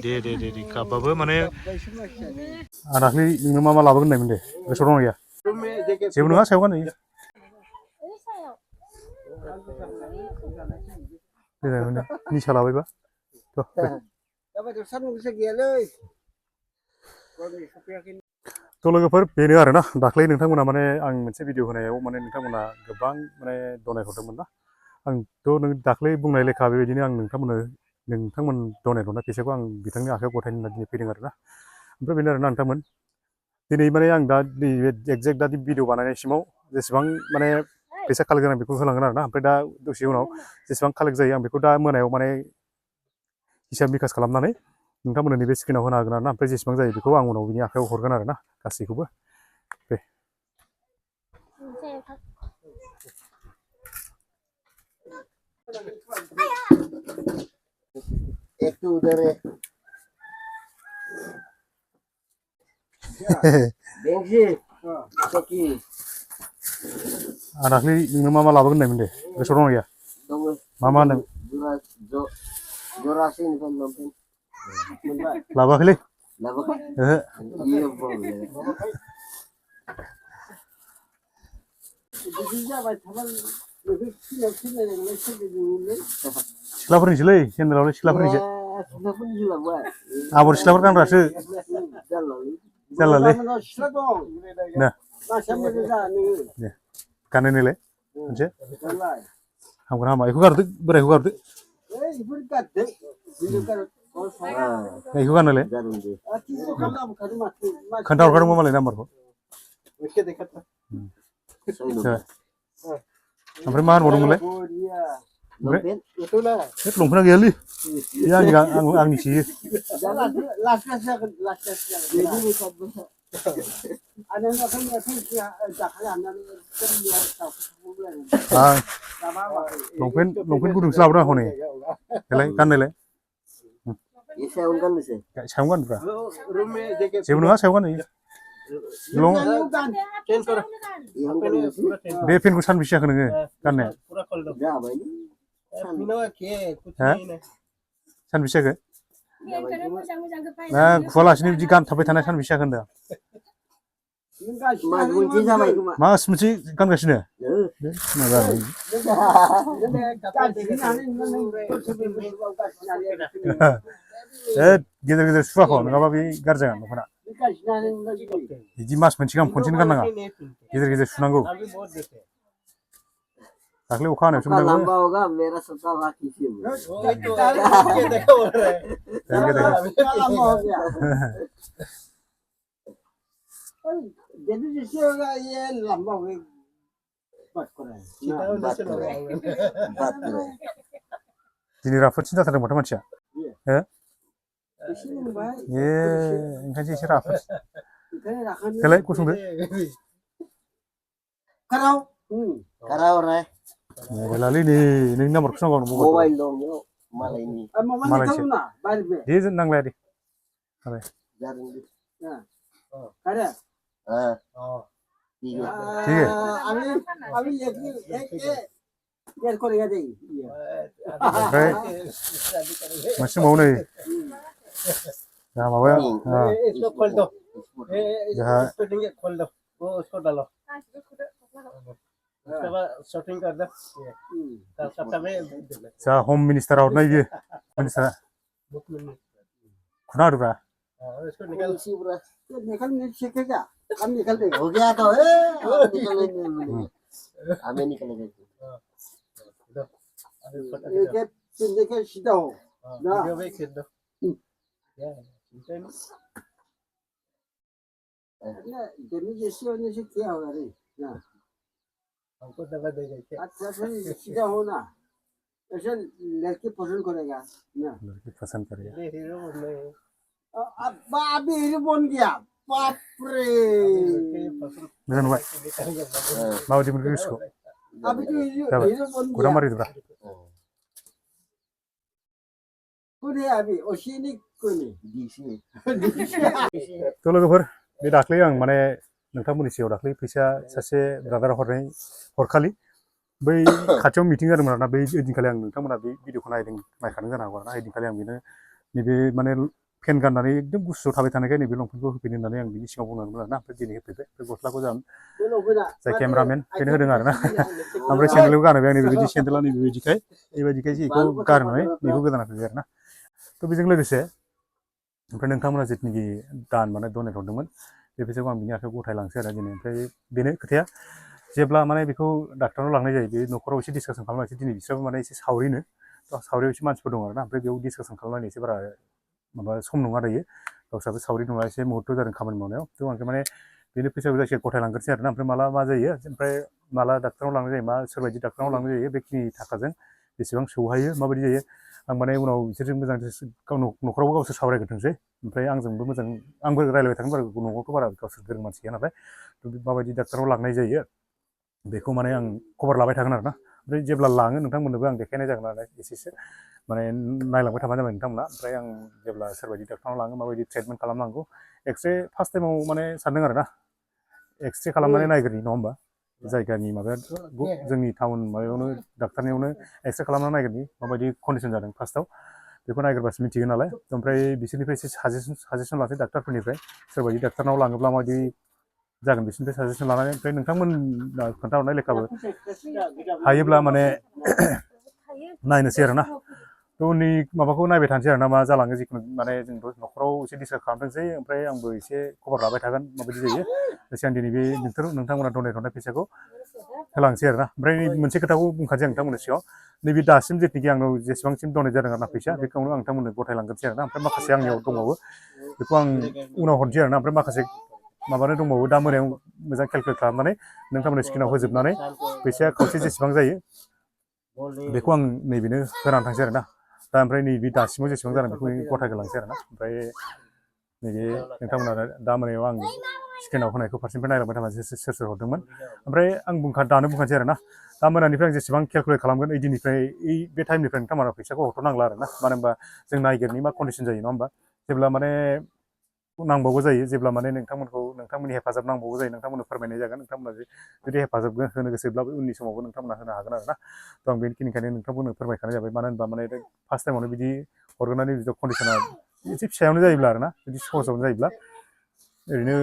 दे गाबबाबो माने आं दाख्लै नोंनो मा लाबोगोन होननायमोन दे गोसोआव दं गैया जेबो नङा सायाव गान निसा लाबायबा थ' लोगोफोर बेनो आरोना दाख्लै नोंथांमोना माने आं मोनसे भिडिअ होनायाव माने नोंथांमोना गोबां माने डनेट हरदोंमोन ना आंथ' नों दाख्लै बुंनाय लेखा बेबायदिनो आं नोंथांमोन डनेट हरनाय फैसाखौ आं बिथांनि आखायाव गथायनो होनना दिनै फैदों आरोना ओमफ्राय बेनो आरोना नोंथांमोन दिनै माने आं दा नैबे एक्जेक्ट दा भिडिअ बानायनायसिमाव जेसेबां माने फैसा कालेक्ट जानाय बेखौ होलांगोन आरोना ओमफ्राय दा दसे उनाव जेसेबां कालेक्ट जायो आं बेखौ दा मोनायाव माने हिसाब निकास खालामनानै नोंथांमोननो नैबे स्क्रिनाव होनो हागोन आरोना ओमफ्राय जेसेबां जायो बेखौ आं उनाव बिनि आखायाव हरगोन आरोना गासैखौबो दे आं दाख्लै नोंनो मा लाबोगोन होननायमोन दे गोसोआव दं गैया मा होनदों लाबोआखैलै सिख्लाफोरनिसोलै सेन्देलावलाय सिख्लाफोरनिसो आबर सिख्लाफोर गानग्रासो जारलालै दे गाननायनायलाय मोनसे हामगोन हामा बेखौ गारदो बोरायखौ गारदो बेखौ गाननायलाय खोन्थाहरखादोंमोन मालाय नाम्बारखौ ओमफ्राय मा होनबावदोंमोनलाय लंपेन्टआ गैयालै बे आंनिसो लंपेन्ट गुदुंसो लाबोदों आं हनै देलाय गाननायलाय सायावनो गानब्रा जेबो नङा सायाव गाननो बे पेन्टखौ सानबेसे जाखो नोङो गाननाया सानबेसे जाखो ना खुवालासिनो बिदि गानथाबबाय थानाय सानबेसे जाखो होनदों मास मोनसे गानगासिनो गेजेर गेजेर सुवाख' नङाबा बे गाज्रि जागोन दख'ना बिदि मास मोनसे गाहाम खनसेनो गाननाङा गेजेर गेजेर सुनांगौ दाख्लै अखा हानायावसो दिनै राफोदसिन जाथारदों माथो मानसिया ओंखायनोसो एसे राफोद देलाय गसंदो मबाइलालै नै नोंनि नाम्बारखौसो नांगौ आंनो मबाइल दं मालायसो दे नांलाया दे ठीक है मोनसे मावो नै जोंहा माबाया जोंहा हम मिनिस्टारा हरनाय बियो मिनिस्टारा खुना होदोब्रा निकल सीखेगा हम निकल देंगे हो गया तो हमें निकलेंगे ये पिंडे के सीधा हो ना वीडियो में खींच दो ना जमीन जैसे होने से क्या होगा रे ना हमको दबा देगा अच्छा फिर सीधा हो ना ऐसे लड़की पसंद करेगा ना लड़की पसंद करेगा अब अभी हीरो बन गया बाप रे मोजां नुबाय माबायदि मोनखो गोसोखौ अभी तो हीरो बन गया गुरा मारिदोब्रा कोने अभी ओशिनी कोने डीसी तो लोगोफोर बे दाख्लै आं माने नोंथांमोननि सिगाङाव दाख्लै फैसा सासे ब्रादार हरखालि बै खाथियाव मिटिं जादोंमोन आरोना बै ओइदिनखालि आं नोंथांमोना बे भिडिअखौ नायखादों जानो हागौ आरोना ओइदिनखालि आं बेनो नैबे माने फेन गाननानै एकदम गुसुआव थाबाय थानायखाय नैबे लंपेन्टखौ होफैनो होननानै आं बिनि सिगाङाव बुंनांगोन आरोना ओमफ्राय दिनै होफैबाय बे गस्लाखौ जों जाय केमेरामेन बेनो होदों आरोना ओमफ्राय सेन्देलखौ गानहोबाय आं नैबेबायदि सेन्देला नैबेबायदिखाय बेबायदिखायसो बेखौ गारनानै बेखौ गोदान होफैबाय आरोना थ' बेजों लोगोसे ओमफ्राय नोंथांमोना जिथुनाखि दान माने डनेट हरदोंमोन बे फैसाखौ आं बिनि आखायाव गथायलांसै आरो दिनै ओमफ्राय बेनो खोथाया जेब्ला माने बेखौ डाक्टारनाव लांनाय जायो बे न'खराव एसे डिसकासन खालामनायसै दिनै बिस्राबो माने एसे सावरिनो सावरियाव एसे मानसिफोर दं आरोना ओमफ्राय बेयाव डिसकासन खालामलायनो एसे बारा माबा सम नङा दायो गावस्राबो सावरि नङा एसे मुहुर्त जादों खामानि मावनायाव थ' आंखौ माने बेनो फैसाखौ जायखिया गथायलांग्रोसै आरोना ओमफ्राय माला मा जायो ओमफ्राय माला डाक्टारनाव लांनाय जायो मा सोरबायदि डाक्टारनाव लांनाय जायो बेखिनि थाखाजों बेसेबां सौहायो माबायदि जायो आं माने उनाव बिसोरजों मोजां गाव न'खरावबो गावसोर सावरायग्रोथोंसै ओमफ्राय आंजोंबो मोजां आंबो रायलायबाय थागोन बारा न'आवथ' बारा गावसोर गोरों मानसि गैया नालाय माबायदि डाक्टाराव लांनाय जायो बेखौ माने आं खबर लाबाय थागोन आरोना ओमफ्राय जेब्ला लाङो नोंथांमोननोबो आं देखायनाय जागोन नालाय एसेसो माने नायलांबाय थाबानो जाबाय नोंथांमोना ओमफ्राय आं जेब्ला सोरबायदि डाक्टारनाव लाङो माबायदि ट्रिटमेन्ट खालामनांगौ एक्सरे फार्स्ट टाइमाव माने सानदों आरोना एक्सरे खालामनानै नायग्रोनि नङा होमबा जायगानि माबाया जोंनि टाउन माबायावनो डाक्टारनियावनो एक्सरे खालामनानै नायग्रोनि माबायदि कन्डिसन जादों फार्स्टआव बेखौ नायग्रोबासो मिथिगोन नालाय ओमफ्राय बिसोरनिफ्राय एसे साजेसन लासै डाक्टारफोरनिफ्राय सोरबायदि डाक्टारनाव लाङोब्ला माबायदि जागोन बिसोरनिफ्राय साजेसन लानानै ओमफ्राय नोंथांमोना खोन्थाहरनाय लेखाबो हायोब्ला माने नायनोसै आरोना थ' उननि माबाखौ नायबाय थानोसै आरोना मा जालाङो जिखुनु माने जोंथ' न'खराव एसे डिसकास खालामथोंसै ओमफ्राय आंबो एसे खबर लाबाय थागोन माबायदि जायो एसे आं दिनै बे नोंथांमोना डनेट हरनाय फैसाखौ होलांसै आरोना ओमफ्राय मोनसे खोथाखौ बुंखानोसै आं नोंथांमोननि सिगाङाव नैबे दासिम जिथुनाखि आंनाव जेसेबांसिम डनेट जादों आरोना फैसा बेखौनो आं नोंथांमोननो गथायलांगोनसै आरोना ओमफ्राय माखासे आंनियाव दंबावो बेखौ आं उनाव हरनोसै आरोना ओमफ्राय माखासे माबानो दंबावो दा मोनायाव मोजां केलकुलेट खालामनानै नोंथांमोननि स्क्रिनाव होजोबनानै फैसाया खावसे जेसेबां जायो बेखौ आं नैबेनो होनानै थांसै आरोना दा ओमफ्राय नैबे दासिमाव जेसेबां जादों बेखौ गथायलांसै आरोना ओमफ्राय नैबे नोंथांमोना दा मोनायाव आं स्क्रिनाव होनायखौ फारसेनिफ्राय नायलांबाय थानानै सोर सोर हरदोंमोन ओमफ्राय आं दानो बुंखानोसै आरोना दा मोनानिफ्राय आं जेसेबां केलकुलेट खालामगोन ओइ दिननिफ्राय बे टाइमनिफ्राय नोंथांमोना फैसाखौ हरथ'नांला आरोना मानो होनबा जों नायगिरनि मा कन्डिसन जायो नङा होमबा जेब्ला माने नांबावगौ जायो जेब्ला माने नोंथांमोननि हेफाजाब नांबावगौ जायो नोंथांमोननो फोरमायनाय जागोन नोंथांमोना जुदि हेफाजाब होनो गोसोब्लाबो उननि समावबो नोंथांमोना होनो हागोन आरोना थ' आं बेखिनिखायनो नोंथांमोननो फोरमायखानाय जाबाय मानो होनबा माने फार्स्ट टाइमावनो बिदि हरग्रोनानै बिदि कन्डिसना एसे फिसायावनो जायोब्ला आरोना बिदि सहसावनो जायोब्ला ओरैनो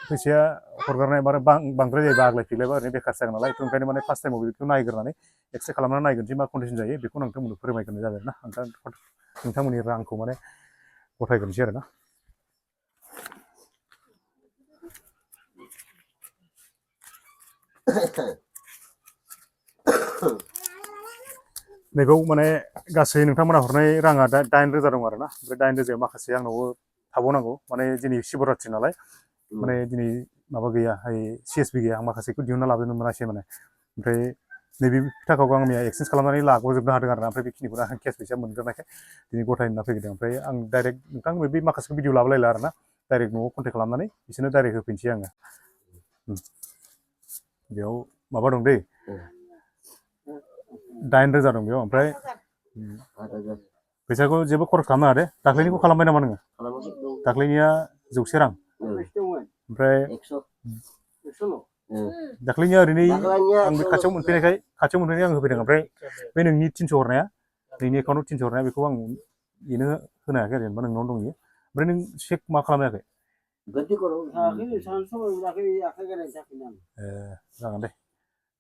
फैसाया हरगारनाय बारा बांद्राय जायोबा आग्लाय फिग्लायबा ओरैनो बेखार जागोन नालाय थ' ओंखायनो माने फार्स्ट टाइमाव बेखौ नायग्रोनानै एक्सरे खालामनानै नायग्रोनोसै मा कन्डिसन जायो बेखौ नोंथांमोननो फोरमायग्रोनाय जाबाय आरोना नोंथांमोननि रांखौ माने गथायग्रोनोसै आरोना नैबाव माने गासै नोंथांमोना हरनाय राङा दा 9,000 दं आरोना ओमफ्राय 9,000 माखासे आंनावबो थाबावनांगौ माने दिनै शिबरात्रि नालाय माने दिनै माबा गैया CSB गैया आं माखासेखौ दिहुनना लाबोनो मोनासै माने ओमफ्राय नैबे थाखाखौ आं मैया एक्सचेन्ज खालामनानै लाग'जोबनो हादों आरोना ओमफ्राय बेखिनिखौनो आं केस फैसा मोनग्रोनायखाय दिनै गथायनो होनना फैदों ओमफ्राय आं डाइरेक्ट नोंथां बे माखासेखौ भिडिअ लाबोलायला आरोना डाइरेक्ट न'आव कन्टेक्ट खालामनानै बिसोरनो डाइरेक्ट होफैनोसै आङो बेयाव माबा दं दै 9,000 दं बेयाव ओमफ्राय फैसाखौ जेबो खरस खालामनाङा दे दाख्लैनिखौ खालामबाय नामा नोङो दाख्लैनिया 100 रां ओमफ्राय दाख्लैनिया ओरैनो आं बे खाथियाव मोनफैनायखाय आं होफैदों ओमफ्राय बे नोंनि 300 हरनाया नोंनि एकाउन्टआव 300 हरनाया बेखौ आं बेनो होनो हायाखै आरो जेनेबा नोंनाव दं बेयो ओमफ्राय नों चेक मा खालामाखै जागोन दे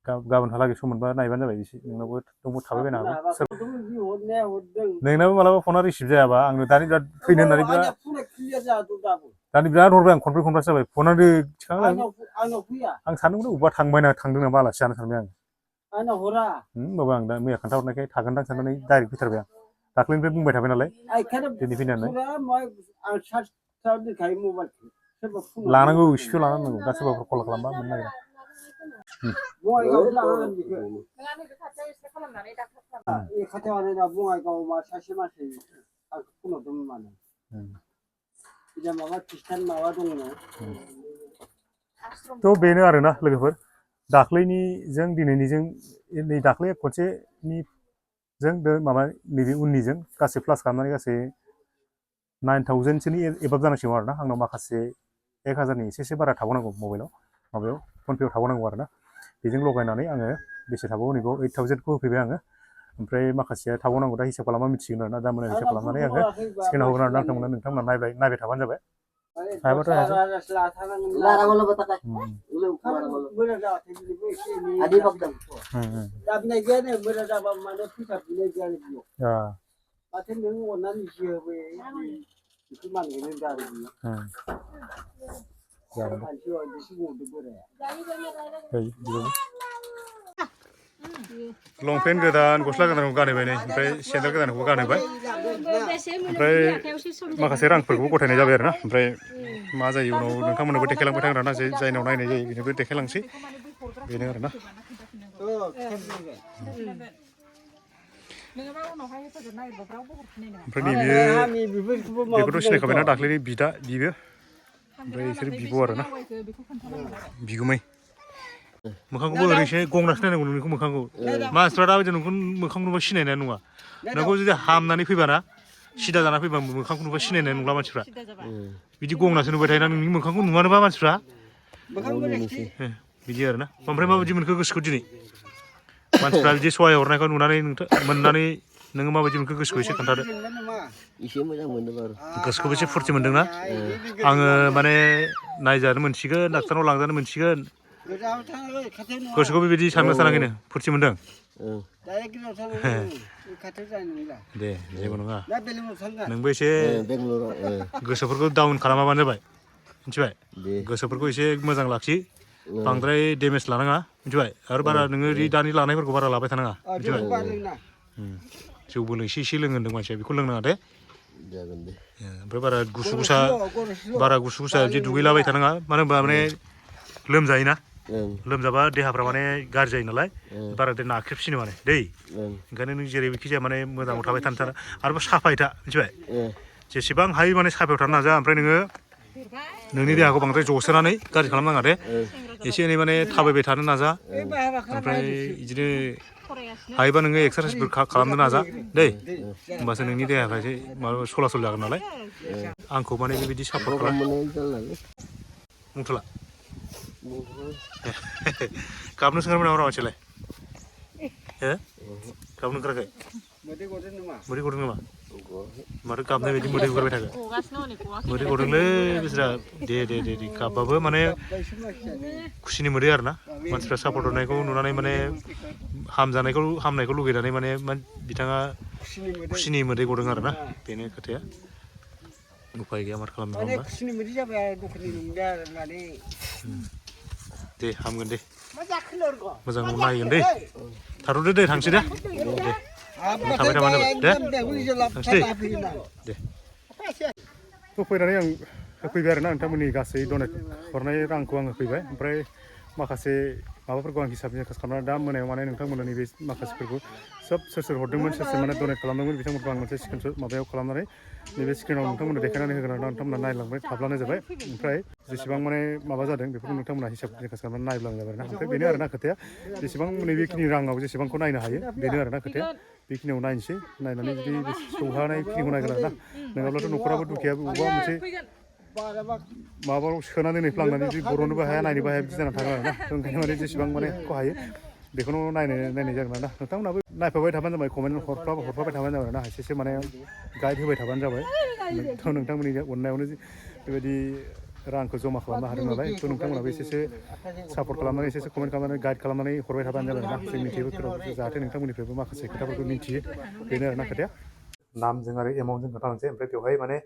गाबोनहालागै सम मोनबा नायबानो जाबाय एसे नोंनावबो दंबो थाबाय बायनो हागौ नोंनाबो मालाबा फना रिसिभ जायाबा आंनो दानि बिराद फैनो होननानै दानि बिराद हरबाय आं खनब्रै खनबासो जाबाय फनानो थिखांला आं सानदोंमोन अबेबा थांदों नामा आलासि जानो सानबाय आं होमबाबो आं दा मैया खोन्थाहरनायखाय थागोनदां साननानै डाइरेक्ट फैथारबाय आं दाख्लैनिफ्राय बुंबाय थाबाय नालाय दिनै फैनानै लानांगौ इसेखौ लानांगौ दा सोरबाफोर कल खालामबा मोननो नागिरा थ' बेनो आरोना लोगोफोर दाख्लैनिजों दिनैनिजों नै दाख्लै खनसेनिजों माबा नैबे उननिजों गासै प्लास खालामनानै गासै 9,000सोनि एबाब जानांसिगौ आरोना आंनाव माखासे 1,000नि एसेसो बारा थाबावनांगौ माबायाव फनपेआव थाबावनांगौ आरोना बेजों लगायनानै आङो बेसे थाबावो नैबाव 8,000खौ होफैबाय आङो ओमफ्राय माखासेया थाबावनांगौ दा हिसाब खालामना मिथिगोन आरोना दा मोनायाव हिसाब खालामनानै आङो स्केनाव होगोन आरोना नोंथांमोना नायबाय थाबानो जाबाय हायाबाथ' हायासै माथो नों अननानै जि होबाय बेखौ मानगोन आरो लंपेन्ट गोदान गस्ला गोदानखौ गानहोबाय नै ओमफ्राय सेन्देल गोदानखौबो गानहोबाय ओमफ्राय माखासे रांफोरखौबो गथायनाय जाबाय आरोना ओमफ्राय मा जायो उनाव नोंथांमोननोबो देखायलांबाय थागोन आरोना जायनाव नायनाय जायो बेनोबो देखायलांसै बेनो आरोना ओमफ्राय नैबे बेखौथ' सिनायखाबायना दाख्लैनि बिदा बिबो ओमफ्राय बिसोर बिब' आरोना बिगुमै मोखांखौबो ओरैसो गंनासो नायनांगौ नोंनिखौ मोखांखौ मानसिफ्रा दा बायदि नोंखौ मोखां नुबा सिनायनाय नङा नोंखौ जुदि हामनानै फैबाना सिदा जाना फैबा मोखांखौ नुबा सिनायनाय नंला मानसिफ्रा बिदि गंनासो नुबाय थायोना नोंनि मोखांखौ नुवानोबा मानसिफ्रा बिदि आरोना ओमफ्राय माबायदि मोनखो गोसोखौ दिनै मानसिफ्रा बिदि सहाय हरनायखौ नुनानै मोननानै नोङो माबायदि मोनखो गोसोखौ एसे खोन्थादो एसे मोजां मोनदों आरो गोसोखौबो एसे फुरथि मोनदोंना आङो माने नायजानो मोनसिगोन डाक्टारनाव लांजानो मोनसिगोन गोसोखौ बेबायदि साननो सानाखैनो फुरथि मोनदों दे जेबो नङा नोंबो एसे गोसोफोरखौ डाउन खालामाबानो जाबाय मिथिबाय गोसोफोरखौ एसे मोजां लाखि बांद्राय डेमेज लानाङा मिथिबाय आरो बारा नोङो दानि लानायफोरखौ बारा लाबाय थानाङा मिथिबाय जौबो एसे लोङो होनदों मानसिया बेखौ लोंनाङा दे ओमफ्राय बारा गुसु गुसा बिदि दुगैलाबाय थानाङा मानो होनबा माने लोमजायोना लोमजाबा देहाफ्रा माने गाज्रि जायो नालाय बाराद्राय नाख्रेबसिनो माने दै ओंखायनो नों जेरैखि जाया माने मोजाङाव थाबाय थानो आरोबा साफायै था मिथिबाय जेसेबां हायो माने साफायाव थानो नाजा ओमफ्राय नोङो नोंनि देहाखौ बांद्राय जसोनानै गाज्रि खालामनाङा दे एसे एनै माने थाबायबाय थानो नाजा ओमफ्राय बिदिनो हायोबा नोङो एक्सारसाइसफोर खालामनो नाजा दै होमबासो नोंनि देहाफ्रा एसे माबा सलासल जागोन नालाय आंखौ माने बेबायदि सापर्ट खालाम मुंथला गाबनो सोंगारबाय नामा मानसियालाय हो गाबनो ओंखाराखै मोदै गदों नामा माथो गाबनाय बायदि मोदै गगारबाय थागोन मोदै गदोंलै बिसोरा दे गाबबाबो माने खुसिनि मोदै आरोना मानसिफ्रा सापर्ट हरनायखौ नुनानै माने हामनायखौ लुगैनानै माने बिथाङा खुसिनि मोदै गदों आरोना बेनो खोथाया उफाय गैया माथो खालामनो नङा दे हामगोन दे मोजां नायगोन दे थाथ'दो दे थांसै दे थाबाय थाबानो जाबाय दे थांसै दे थ' फैनानै आं होफैबाय आरोना नोंथांमोननि गासै डनेट हरनाय रांखौ आं होफैबाय ओमफ्राय माखासे माबाफोरखौ आं हिसाब खालामनानै दा मोनायाव माने नोंथांमोननो नैबे माखासेफोरखौ सोर हरदोंमोन सोर माने डनेट खालामदोंमोन बिथांमोनखौ आं मोनसे स्क्रिनशट माबायाव खालामनानै नैबे स्क्रिनाव नोंथांमोननो देखायनानै होगोन आरोना नोंथांमोना नायलांबाय थाब्लानो जाबाय ओमफ्राय जेसेबां माने माबा जादों बेफोरखौ नोंथांमोना हिसाब खालामनानै नायब्लानो जाबाय आरोना ओमफ्राय बेनो आरोना खोथाया जेसेबां नैबेखिनि राङाव जेसेबांखौ नायनो हायो बेनो आरोना खोथाया बेखिनियाव नायनोसै नायनानै जुदि सौहानायखिनिखौ नायगोन आरोना नङाब्लाथ' न'खराबो दुखिया बबेबा मोनसे माबायाव सोनानै दोनफ्लांनानै जुदि बर'नोबो हाया नायनोबो हाया बिदि जानानै थागोन आरोना ओंखायनो माने जेसेबां माने हायो बेखौनो नायनाय जागोन आरोना नोंथांमोनाबो नायफाबाय थाबानो जाबाय कमेन्ट हरफाबाय थाबानो जाबाय ना एसे माने गाइड होबाय थाबानो जाबाय नोंथांमोननि अननायावनो बेबायदि रांखौ जमा खालामनो हादों नालाय थ' नोंथांमोनाबो एसे सापर्ट खालामनानै एसे कमेन्ट खालामनानै गाइड खालामनानै हरबाय थाबानो जाबाय आरोना जों मिथियैफोराव जाहाथे नोंथांमोननिफ्रायबो माखासे खोथाफोरखौ मिथियो बेनो आरोना खोथाया नामजों आरो एमाउन्टजों खोन्थानोसै ओमफ्राय बेवहाय माने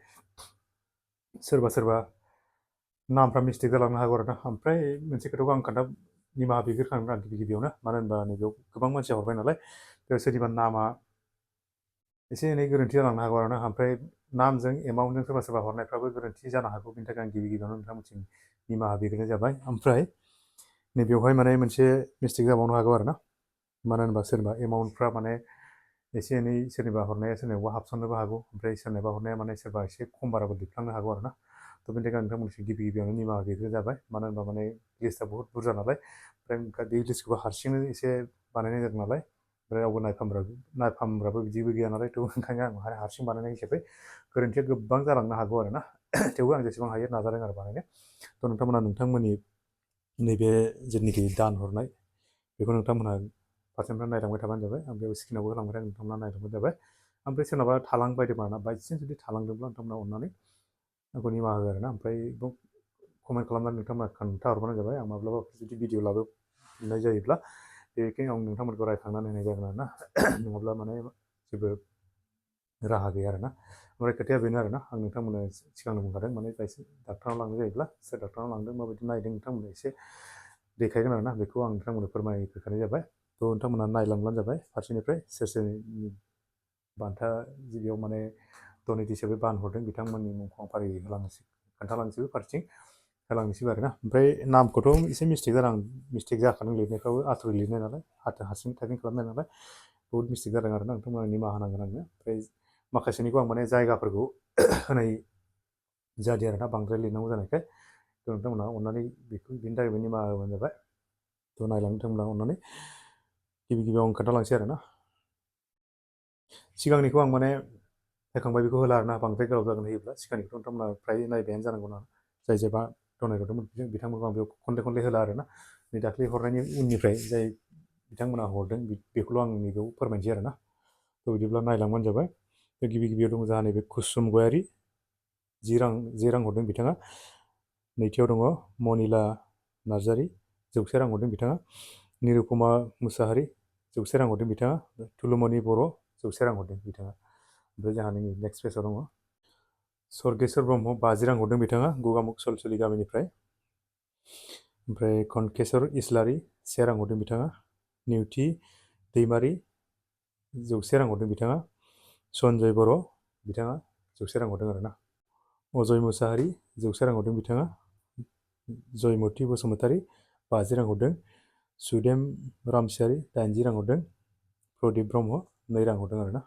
सोरबा नामफ्रा मिस्टेक जालांनो हागौ आरोना ओमफ्राय मोनसे खोथाखौ आं निमाहा बिग्रोखांगोन आं गिबियावनो मानो होनबा नैबेयाव गोबां मानसिया हरबाय नालाय सोरनिबा नामा एसे एनै गोरोन्थि जालांनो हागौ आरोना ओमफ्राय नामजों एमाउन्टजों सोरबा हरनायफ्राबो गोरोन्थि जानो हागौ बेनि थाखाय आं गिबियावनो नोंथांमोनथिं निमाहा बिग्रोनाय जाबाय ओमफ्राय नैबेयावहाय माने मोनसे मिस्टेक जाबावनो हागौ आरोना मानो होनबा सोरबा एमाउन्टफ्रा माने एसे एनै सोरनिबा हरनाया सोरनिबा हाबसननोबो हागौ ओमफ्राय सोरनिबा हरनाया माने सोरबा एसे खम बाराबो दिखांनो हागौ आरोना थ' बेनि थाखाय नोंथांमोनसिम गिबियावनो निमाहा बिग्रोनाय जाबाय मानो होनबा माने लिस्टआ बहुत बुरजा नालाय ओमफ्राय बे लिस्टखौबो हारसिंनो एसे बानायनाय जादों नालाय ओमफ्राय रावबो नायफामग्राबो बिदिबो गैया नालाय थ' ओंखायनो आं हारसिं बानायनाय हिसाबै गोरोन्थिया गोबां जालांनो हागौ आरोना थेवबो आं जेसेबां हायो नाजादों आरो बानायनो थ' नोंथांमोनहा नोंथांमोननि नैबे जेनाखि दान हरनाय बेखौ नोंथांमोनहा फारसेनिफ्राय नायलांबाय थाबानो जाबाय आं बेयाव स्क्रिनावबो होलांबाय नोंथांमोना नायलांबानो जाबाय ओमफ्राय सोरनाबा थालांबायदोंबा ना बायचान्स जुदि थालांदोंब्ला नोंथांमोना अननानै आंखौ निमाहा हो आरोना ओमफ्राय कमेन्ट खालामनानै नोंथांमोना खोन्थाहरबानो जाबाय आं माब्लाबा जुदि भिडिअ लाबोफिननाय जायोब्ला बेखिनि आं नोंथांमोनखौ रायखांनानै होनाय जागोन आरोना नङाब्ला माने जेबो राहा गैया आरोना ओमफ्राय खोथाया बेनो आरोना आं नोंथांमोननो सिगांनो बुंखादों माने बायचान्स डाक्टारनाव लांनाय जायोब्ला सोर डाक्टारनाव लांदों माबायदि नायदों नोंथांमोननो एसे देखायगोन आरोना बेखौ आं नोंथांमोननो फोरमायखानाय जाबाय थ' नोंथांमोना नायलांब्लानो जाबाय फारसेनिफ्राय सोर सोरनि बान्था बेयाव माने डनेट हिसाबै बान हरदों बिथांमोननि मुंखौ आं फारि होलांनोसै खोन्थालांनोसैबो फारसेथिं होलांनोसैबो आरोना ओमफ्राय नामखौथ' एसे मिस्टेक जाखादों लिरनायफ्राबो आथुरै लिरनाय नालाय हारसिं टाइपिं खालामनाय नालाय बहुद मिस्टेक जादों आरोना नोंथांमोना निमाहा होनांगोन आंनो ओमफ्राय माखासेनिखौ आं माने जायगाफोरखौ होनाय जादों आरोना बांद्राय लिरनांगौ जानायखाय थ' नोंथांमोना अननानै बेनि थाखायबो निमाहा होबानो जाबाय थ' नायलांनो नोंथांमोना अननानै गिबियाव आं खोन्थालांसै आरोना सिगांनिखौ आं माने होखांबाय बेखौ होला आरोना बांद्राय गोलाव जागोन होयोब्ला सिगांनिखौ नोंथांमोना फ्राय नायबायानो जानांगौ ना जाय जायबा डनेट हरदोंमोन बिथांमोनखौ आं बेयाव खनले होला आरोना नै दाख्लै हरनायनि उननिफ्राय जाय बिथांमोना हरदों बेखौल' आं नैबेयाव फोरमायनोसै आरोना थ' बिदिब्ला नायलांबानो जाबाय गिबियाव दङ जोंहा नैबे कुसुम गयारि 10 रां हरदों बिथाङा नैथियाव दङ मनिला नार्जारि 100 रां हरदों बिथाङा निरुपमा मुसाहारि 100 रां हरदों बिथाङा थुलुमनि बर' 100 रां हरदों बिथाङा ओमफ्राय जोंहा नै नेक्स्ट पेजाव दङ सर्गेश्वर ब्रह्म 50 रां हरदों बिथाङा गगामुग सलसलि गामिनिफ्राय ओमफ्राय कनकेश्वर इस्लारि 1 रां हरदों बिथाङा निउथि दैमारि 100 रां हरदों बिथाङा सनजय बर' बिथाङा 100 रां हरदों आरोना अजय मुसाहारि 100 रां हरदों बिथाङा जयमति बसुमतारि 50 रां हरदों सुदेम रामसियारि 80 रां हरदों प्रदीप ब्रह्म 2 रां हरदों आरोना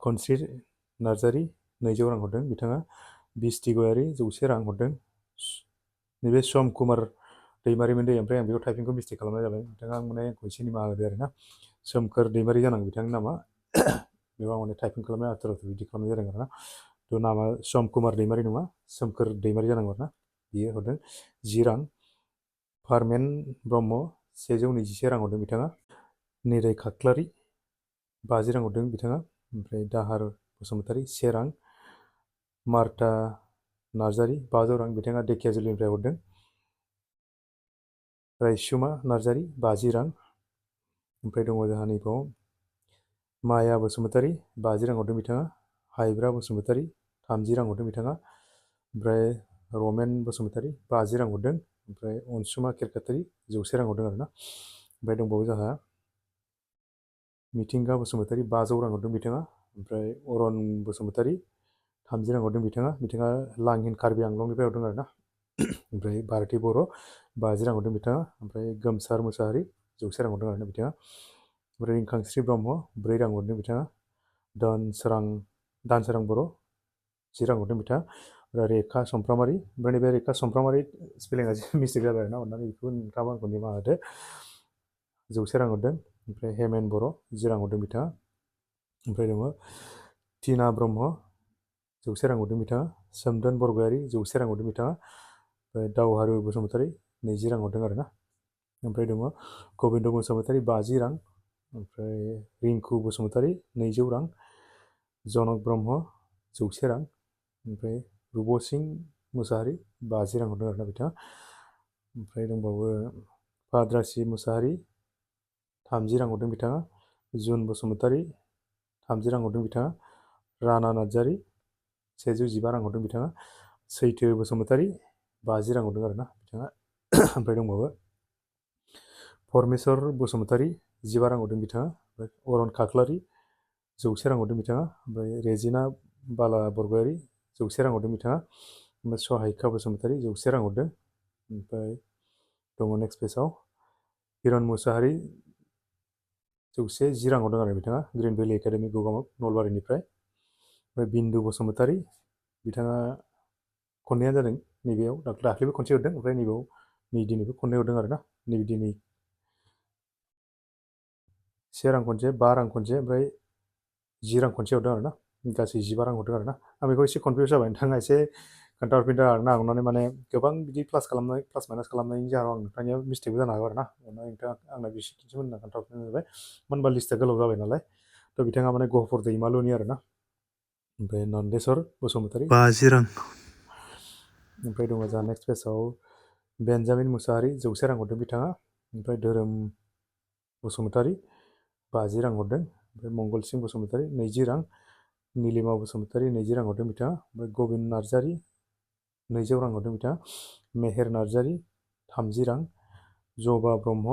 खनस्रि नार्जारि 200 रां हरदों बिथाङा बिस्ति गयारि 100 रां हरदों नैबे सम कुमार दैमारिमोन दै ओमफ्राय आं बेयाव टाइपिंखौ मिस्टेक खालामनाय जाबाय बिथाङा माने एसे निमाहा होदो आरोना सोमखोर दैमारि जानांगौ बिथांनि नामा बेयाव माने टाइपिं खालामनाय आथुर बिदि खालामनाय जादों आरोना थ' नामा सम कुमार दैमारि नङा सोमखोर दैमारि जानांगौ आरोना बियो हरदों 10 रां पारमेन ब्रह्म 121 रां हरदों बिथाङा निराय खाख्लारि 50 रां हरदों बिथाङा ओमफ्राय दाहार बसुमतारि 1 रां मार्था नार्जारि 500 रां बिथाङा धेकियाजुलिनिफ्राय हरदों रायसुमा नार्जारि 50 रां ओमफ्राय दङ जोंहा नैबाव माया बसुमतारि 50 रां हरदों बिथाङा हाइब्रा बसुमतारि 30 रां हरदों बिथाङा ओमफ्राय रमेन बसुमतारि 50 रां हरदों ओमफ्राय अनसुमा केरकातारि 100 रां हरदों आरोना ओमफ्राय दंबावो जोंहा मिथिंगा बसुमतारि 500 रां हरदों बिथाङा ओमफ्राय अरन बसुमतारि 30 रां हरदों बिथाङा लांहिन कार्बि आंलंनिफ्राय हरदों आरोना ओमफ्राय भारती बर' 50 रां हरदों बिथाङा ओमफ्राय गोमसार मुसाहारि 100 रां हरदों आरोना बिथाङा ओमफ्राय रिंखांस्रि ब्रह्म 4 रां हरदों बिथाङा दानसोरां बर' 10 रां हरदों बिथाङा रेखा समफ्रामारि ओमफ्राय नैबे रेखा समफ्रामारि स्पेलिंआ एसे मिस्टेक जाबाय आरोना अननानै बेखौ नोंथाङाबो आंखौ निमाहा होदो 100 रां हरदों ओमफ्राय हेमेन बर' 10 रां हरदों बिथाङा ओमफ्राय दङ टिना ब्रह्म 100 रां हरदों बिथाङा सोमदोन बरगयारि 100 रां हरदों बिथाङा ओमफ्राय दावहारु बसुमतारि 20 रां हरदों आरोना ओमफ्राय दङ गबिन्द बसुमतारि 50 रां ओमफ्राय रिंकु बसुमतारि 200 रां जनक ब्रह्म 100 रां ओमफ्राय रुबसिं मुसाहारि 50 रां हरदों आरोना बिथाङा ओमफ्राय दंबावो भाद्रासि मुसाहारि 30 रां हरदों बिथाङा जुन बसुमतारि 30 रां हरदों बिथाङा राना नार्जारि 115 रां हरदों बिथाङा सैथो बसुमतारि 50 रां हरदों आरोना बिथाङा ओमफ्राय दंबावो परमेश्वर बसुमतारि 15 रां हरदों बिथाङा अरन खाख्लारि 100 रां हरदों बिथाङा ओमफ्राय रेजिना बाला बरगयारि 100 रां हरदों बिथाङा ओमफ्राय सहायखा बसुमतारि 100 रां हरदों ओमफ्राय दङ नेक्स्ट पेजाव हिरन मुसाहारि 110 रां हरदों आरो बिथाङा ग्रिन भेलि एकाडेमि गगामुग नलबारिनिफ्राय ओमफ्राय बिन्दु बसुमतारि बिथाङा खननैयानो जादों नैबेयाव दाख्लैबो खनसे हरदों ओमफ्राय नैबेयाव दिनैबो खननै हरदों आरोना नैबे दिनै 1 रां खनसे 5 रां खनसे ओमफ्राय 10 रां खनसे हरदों आरोना गासै 15 रां हरदों आरोना आं बेखौ एसे कनफिउस जाबाय नोंथाङा एसे खोन्थाहरफिनदों आरोना अननानै माने गोबां बिदि प्लास माइनास खालामनायनि जाहोनाव आं नोंथांनियाव मिस्टेकबो जानो हागौ आरोना अननानै नोंथाङा आंना बेसेखिनिसो होनना खोन्थाहरफिननो जाबाय मानो होनबा लिस्टआ गोलाव जाबाय नालाय थ' बिथाङा माने गहपुर दैमालुनि आरोना ओमफ्राय नन्देस्वर बसुमतारी 50 रां ओमफ्राय दङ जोंहा नेक्स्ट पेजाव बेन्जामिन मुसाहारि 100 रां हरदों बिथाङा ओमफ्राय धोरोम बसुमतारी 50 रां हरदों ओमफ्राय मंगलसिं बसुमतारी 20 रां नीलिमा बसुमतारी 20 रां हरदों बिथाङा ओमफ्राय गबिन नार्जारी 200 रां हरदों बिथाङा मेहेर नार्जारी 30 रां जबा ब्रह्म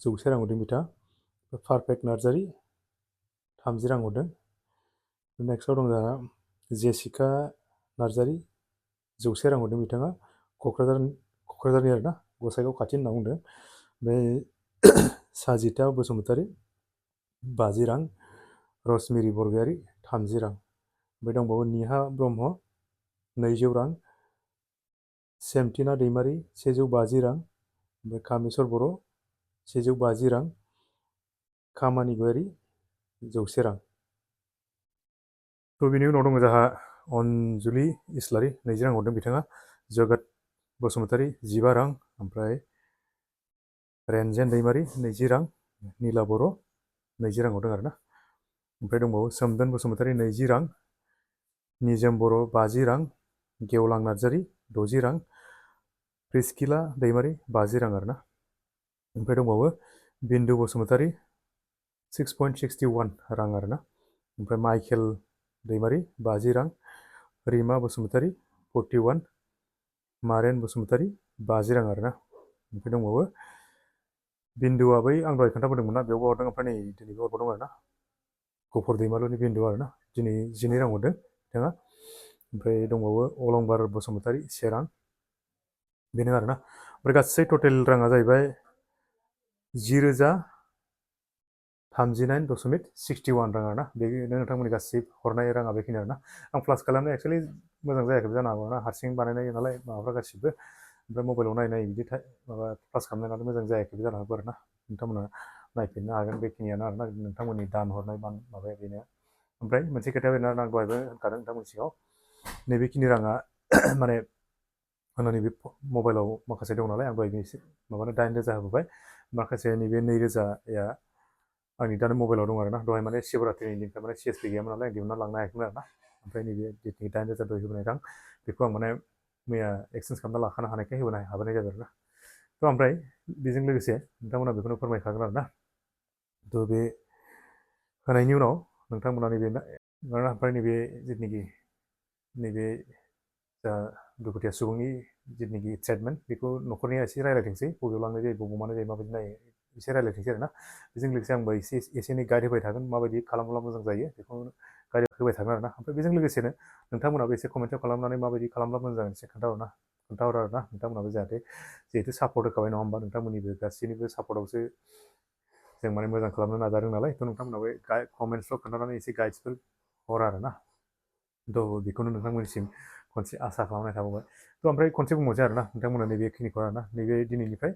100 रां हरदों बिथाङा पारफेक्ट नार्जारी 30 रां हरदों नेक्स्टआव दं जोंहा जेसिका नार्जारी 100 रां हरदों बिथाङा क'क्राझारनि आरोना गसाइगाव खाथि होनना बुंदों ओमफ्राय साजिता बसुमतारी 50 रां रसमिरि बरगयारी 30 रां ओमफ्राय दंबावो निहा ब्रह्म 200 रां सेमटिना दैमारी 150 रां ओमफ्राय कामेस्वर बर' 150 रां खामानि गयारी 100 रां थ' बिनि उनाव दङ जोंहा अनजुलि इस्लारि 20 रां हरदों बिथाङा जगत बसुमतारी 15 रां ओमफ्राय रेनजेन दैमारी 20 रां नीला बर' 20 रां हरदों आरोना ओमफ्राय दंबावो सोमदोन बसुमतारी 20 रां निजोम बर' 50 रां गेवलां नार्जारी 60 रां प्रिस्किला दैमारी 50 रां आरोना ओमफ्राय दंबावो बिन्दु बसुमतारी 6.61 रां आरोना ओमफ्राय माइकेल दैमारी 50 रां रिमा बसुमतारी 41 मारेन बसुमतारी 50 रां आरोना ओमफ्राय दंबावो बिन्दुआ बै आं दहाय खोन्थाबोदोंमोन ना बेयावबो हरदों ओमफ्राय नै दिनैबो हरबावदों आरोना गफुर दैमालुनि बिन्दु आरोना दिनै 12 रां हरदों बिथाङा ओमफ्राय दंबावो अलंबार बसुमतारी 1 रां बेनो आरोना ओमफ्राय गासै टटेल राङा जाहैबाय 10,039.61 रां आरोना बेनो नोंथांमोननि गासै हरनाय राङा बेखिनि आरोना आं प्लास खालामनाय एक्सुवेलि मोजां जायाखैबो जानो हागौ ना हारसिं बानायनाय नालाय माबाफ्रा गासिबो ओमफ्राय मबाइलाव नायै बिदि माबा प्लास खालामनाय नालाय मोजां जायाखैबो जानो हागौ आरोना नोंथांमोना नायफिननो हागोन बेखिनियानो आरोना नोंथांमोननि दान हरनाय माबाया बेनो ओमफ्राय मोनसे खोथाया बेनो आं दहायबो होनखादों नोंथांमोननि सिगाङाव नैबेखिनि राङा माने आंना नैबे मबाइलाव माखासे दं नालाय आं दहाय एसे माबानो 8,000 होबोबाय माखासे नैबे 2,000या आंनि दा मबाइलाव दं आरोना दहाय माने शिवरात्रिनि दिनखाय माने CSP गैयामोन नालाय आं दिहुनना लांनो हायाखैमोन आरोना ओमफ्राय नैबे जितु 8,000 दहाय होबोनाय रां बेखौ आं माने मैया एक्सचेन्ज खालामना लाखानो हानायखाय हाबोनाय जाबाय आरोना थ' ओमफ्राय बेजों लोगोसे नोंथांमोना बेखौनो फोरमायखागोन आरोना थ' बे होनायनि उनाव नोंथांमोना नैबे ओमफ्राय नैबे जितुनिखि नैबे जा दुखुथिया सुबुंनि जितुनिखि ट्रिटमेन्ट बेखौ न'खरनिया एसे रायज्लायथोंसै बबेयाव लांनाय जायो बबेयाव मानाय जायो माबायदि नायो एसे रायज्लायथोंसै आरोना बेजों लोगोसे आंबो एसे एनै गाइड होबाय थागोन माबायदि खालामब्ला मोजां जायो बेखौ गाइड होबाय थागोन आरोना ओमफ्राय बेजों लोगोसेनो नोंथांमोनाबो एसे कमेन्टआव खालामनानै माबायदि खालामब्ला मोजां जागोन एसे खोन्थाहर आरोना नोंथांमोनाबो जाहाथे जिहेथु सापर्ट होखाबाय नङा होमबा नोंथांमोननिबो गासैनिबो सापर्टआवसो जों माने मोजां खालामनो नाजादों नालाय थ' नोंथांमोनाबो कमेन्ट्सफ्राव खोन्थानानै एसे गाइड्सफोर हर आरोना थ' बेखौनो नोंथांमोननिसिम खनसे आसा खालामनाय थाबावबाय थ' ओमफ्राय खनसे बुंबावसै आरोना नोंथांमोना नैबेखिनिखौ आरोना नैबे दिनैनिफ्राय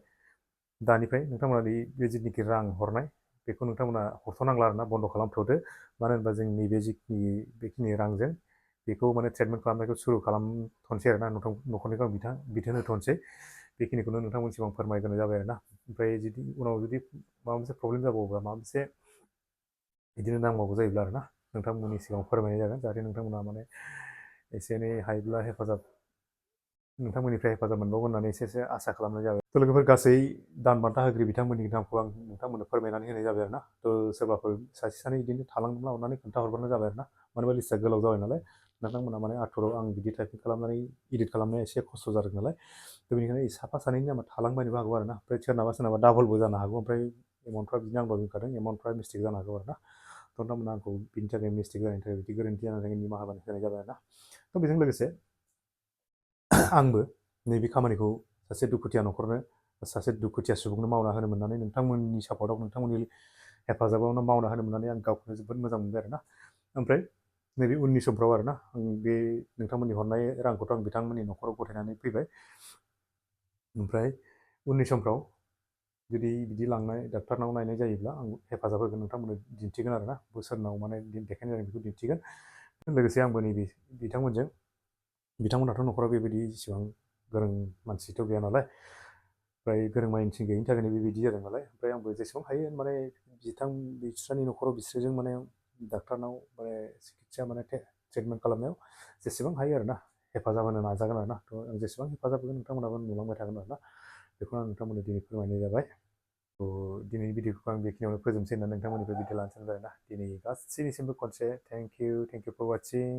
दानिफ्राय नोंथांमोना बे जिथुनिखि रां हरनाय बेखौ नोंथांमोना हरथ'नांला आरोना बन्द' खालामथ'दो मानो होनबा जों नैबे जिखिनि बेखिनि रांजों बेखौ माने ट्रिटमेन्ट खालामनायखौ सुरु खालामथ'नोसै आरोना न'खरनिखौ आं बिथोन होथ'नोसै बेखिनिखौनो नोंथांमोनसिम आं फोरमायग्रोनाय जाबाय आरोना ओमफ्राय उनाव जुदि माबा मोनसे प्रब्लेम जाबावोब्ला माबा मोनसे बिदिनो नांबावगौ जायोब्ला आरोना नोंथांमोननि सिगाङाव फोरमायनाय जागोन जाहाथे नोंथांमोना माने एसे एनै हायोब्ला नोंथांमोननिफ्राय हेफाजाब मोनबावगोन होननानै एसे आसा खालामनाय जाबाय थ' लोगोफोर गासै दान बान्था होगिरि बिथांमोननि नामखौ आं नोंथांमोननो फोरमायनानै होनाय जाबाय आरोना थ' सोरबाफोर सासे सानै बिदिनो थालांदोंब्ला अननानै खोन्थाहरबानो जाबाय आरोना मानो होनबा लिस्टआ गोलाव जाबाय नालाय नोंथांमोना माने आथुराव आं बिदि टाइपिं खालामनानै इडिट खालामनाया एसे खस्थ' जादों नालाय थ' बेनिखायनो साफा सानैनि नामा थालांबायनोबो हागौ आरोना ओमफ्राय सोरनाबा डाबलबो जानो हागौ ओमफ्राय एमाउन्टफ्रा बिदिनो आं दहाय बुंखादों एमाउन्टफ्रा मिस्टेक जानो हागौ आरोना थ' नोंथांमोना आंखौ बिनि थाखाय मिस्टेक जानायनि थाखाय बिदि गोरोन्थि जानायनि थाखाय निमाहा होनाय जाबाय आरोना थ' बेजों लोगोसे आंबो नैबे खामानिखौ सासे दुखुथिया न'खरनो सासे दुखुथिया सुबुंनो मावना होनो मोननानै नोंथांमोननि सापर्टआव नोंथांमोननि हेफाजाबावनो मावना होनो मोननानै आं गावखौनो जोबोद मोजां मोनबाय आरोना ओमफ्राय नैबे उननि समफ्राव आरोना आं बे नोंथांमोननि हरनाय रांखौथ' आं बिथांमोननि न'खराव गथायनानै फैबाय ओमफ्राय उननि समफ्राव जुदि बिदि लांनाय डाक्टारनाव नायनाय जायोब्ला आं हेफाजाब होगोन नोंथांमोननो दिन्थिगोन आरोना बोसोरनाव माने देखायनाय जादों बेखौ दिन्थिगोन लोगोसे आंबो नैबे बिथांमोनजों बिथांमोनाथ' न'खराव बेबायदि इसेबां गोरों मानसिथ' गैया नालाय ओमफ्राय गोरों मानसि गैयिनि थाखायनो बेबायदि जादों नालाय ओमफ्राय आंबो जेसेबां हायो माने बिस्रानि न'खराव बिसोरजों माने डाक्टारनाव माने सिकित्सा माने ट्रिटमेन्ट खालामनायाव जेसेबां हायो आरोना हेफाजाब होनो नाजागोन आरोना थ' आं जेसेबां हेफाजाब होगोन नोंथांमोनाबो नुलांबाय थागोन आरोना बेखौनो आं नोंथांमोननो दिनै फोरमायनाय जाबाय थ' दिनैनि भिडिअखौ आं बेखिनियावनो फोजोबनोसै होननानै नोंथांमोननिफ्राय भिडिअ लानो सानबाय आरोना दिनै गासैनिसिमबो खनसे थेंक इउ फर वाचिं